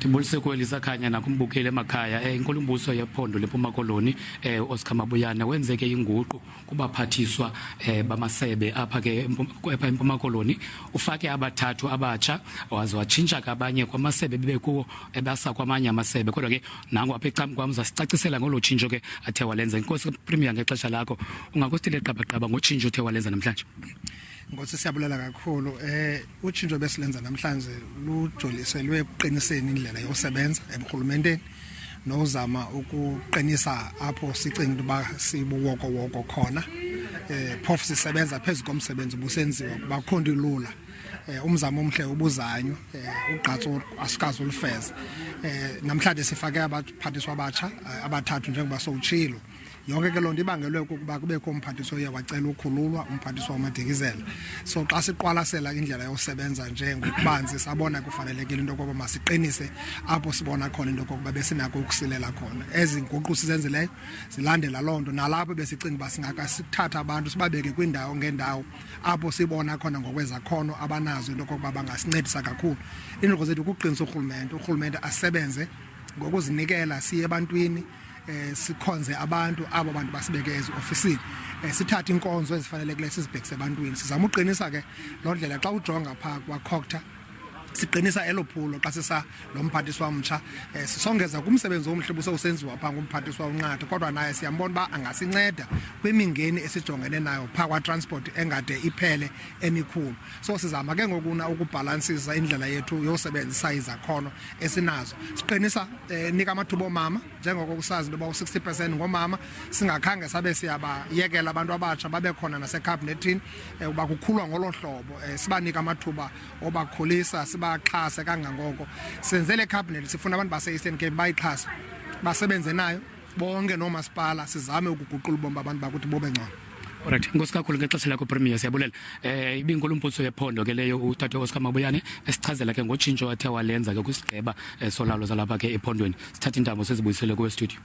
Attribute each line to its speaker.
Speaker 1: Ndibulise kweli sakhanya nakumbukeli emakhaya. Inkulumbuso yephondo leMpuma Koloni, Oscar Mabuyane, wenzeke inguqu kubaphathiswa bamasebe apha ke apha eMpuma Koloni. Ufake abathathu abatsha, waze watshintsha ke abanye kwamasebe bebekuwo, ebasa kwamanye amasebe. Kodwa ke nango apha ecam kwam, uzasicacisela ngolo tshintsho ke athe walenza. Inkosi Premier, ngexesha lakho, ungakusithele qabaqaba ngotshintsho othe walenza namhlanje?
Speaker 2: Nkosi, siyabulela kakhulu. Utshintsho besilenza namhlanje lujoliselwe ekuqiniseni indlela yosebenza eburhulumenteni nozama ukuqinisa apho sicinga into yoba sibuwokowoko khona. Phofu sisebenza phezu komsebenzi ubusenziwa, kuba akukho nto ilula. Umzamo omhle ubuzanywa, ugqatso asikaze ulufeze. Namhlanje sifake abaphathiswa abatsha abathathu, njengoba sowutshilo. Yonke ke loo nto ibangelwe kukuba kubekho umphathiswa oye wacela ukhululwa, umphathiswa uMadikizela. So xa siqwalasela indlela yosebenza nje ngokubanzi, sabona kufanelekile into yokokuba masiqinise apho sibona khona into yokokuba besinako ukusilela khona. Ezi nguqu sizenzileyo zilandela loo nto, nalapho besicinga uba singaka sithatha abantu sibabeke kwiindawo ngeendawo apho sibona khona ngokwezakhono abanazo into yokokuba bangasincedisa kakhulu. Iinjongo zethu kukuqinisa urhulumente, urhulumente asebenze ngokuzinikela, siye ebantwini, sikhonze abantu, abo bantu basibeke eziofisini, sithathe inkonzo ezifanelekileyo sizibhekise ebantwini. Sizama uqinisa ke loo ndlela. Xa ujonga phaa kwaCogta, siqinisa elo phulo. Xa sisa lo mphathiswa mtsha, sisongeza kumsebenzi omhle busewusenziwa phaa ngumphathiswa uNqatha, kodwa naye siyambona uba angasinceda kwimingeni esijongene nayo phaa kwatransport engade iphele emikhulu. So sizama ke ngokuna ukubhalansisa indlela yethu yosebenzisa izakhono esinazo, siqinisa, nika amathuba oomama, njengoko kusazi into yoba u-60% ngoomama. Singakhange sabe siyabayekela abantu abatsha babe khona nasekhabhinethini, uba kukhulwa ngolo hlobo, sibanike amathuba obakhulisa, sibaxhase kangangoko. Senze le cabinet, sifuna abantu base-Eastern Cape bayixhase, basebenze nayo bonke noomasipala, sizame ukuguqula ubomi babantu bakuthi bube ngcono.
Speaker 1: Alright, inkosi kakhulu ngexesha lakho, Premier, siyabulela. Ibinkulumbuso yephondo ke leyo, utata Oscar Mabuyane, esichazela ke ngotshintsho athe walenza ke kwisigqeba solawulo zalapha ke ephondweni. Sithatha intambo sizibuyisele kuwe studio.